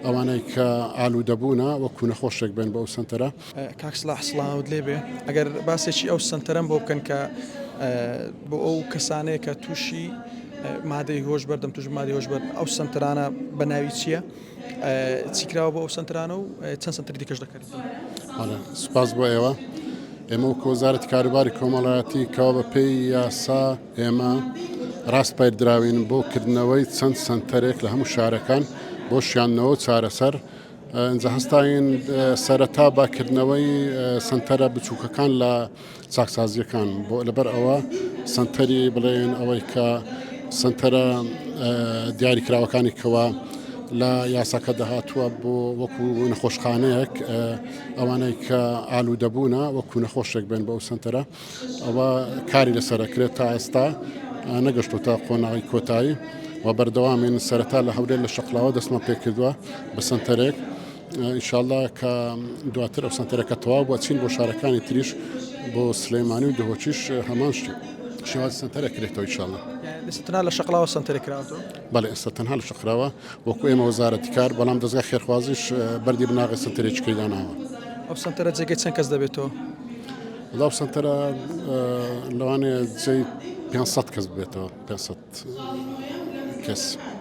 ئەوانەی کە ئالوودەبوونە وەکو نەخۆشێک بێن بۆ ئەو سەنتەرە. کاک سڵاح سڵاوت لێ بێ ئەگەر باسێکی ئەو سەنتەرەم بۆ بکەن کە بۆ ئەو کەسانەیە کە تووشی مادەی هۆشبەر دەم توش مادەی هۆشبەر ئەو سەنتەرانە بە ناوی چییە؟ چی کراوە بۆ ئەو سەنتەرانە و چەند سەنتەری دیکەش دەکرێت؟ سپاس بۆ ئێوە. ئێمە وەکو وەزارەتی کاروباری کۆمەڵایەتی کەوا بە پێی یاسا ئێمە ڕاسپێردراوین بۆ کردنەوەی چەند سەنتەرێک لە هەموو شارەکان بۆ شیاندنەوە و چارەسەر ئینجا هەستاین سەرەتا بە کردنەوەی سەنتەرە بچووکەکان لە چاکسازیەکان بۆ لەبەر ئەوە سەنتەری بڵێن ئەوەی کە سەنتەرە دیاریکراوەکانی کەوا لە یاساکە دەهاتووە بۆ وەکو نەخۆشخانەیەک ئەوانەی کە ئالوودەبوونە وەکو نەخۆشێک بێن بۆ ئەو سەنتەرە ئەوە کاری لەسەرەکرێت تا ئێستا نەگەشتوتە قۆناغی کۆتایی و بەردەوامین سەرەتا لە هەولێر لە شەقلاوە دەستمان پێکردووە بە سەنتەرێک ئینشاءاللە کە دواتر ئەو سەنتەرەکە تەواو بووە چین بۆ شارەکانی تریش بۆ سلەیمانی و دهۆکیش هەمان شتی شێواز سەنتەرە کرێتەوە ئینشاءاللە. ئێستا تەنها لە شەقلاوە سەنتەرێک کراوەتەوە؟ بەڵێ ئێستا تەنها لە شەقلاوە وەکو ئێمە وەزارەتی کار بەڵام دەزگای خێرخوازیش بەردی بناغەی سەنتەرێکی داناوە. ئەو سەنتەرە جێگەی چەند کەس دەبێتەوە؟ وەڵا ئەو سەنتەرە لەوانەیە جێی 500 کەس ببێتەوە 500 کەس.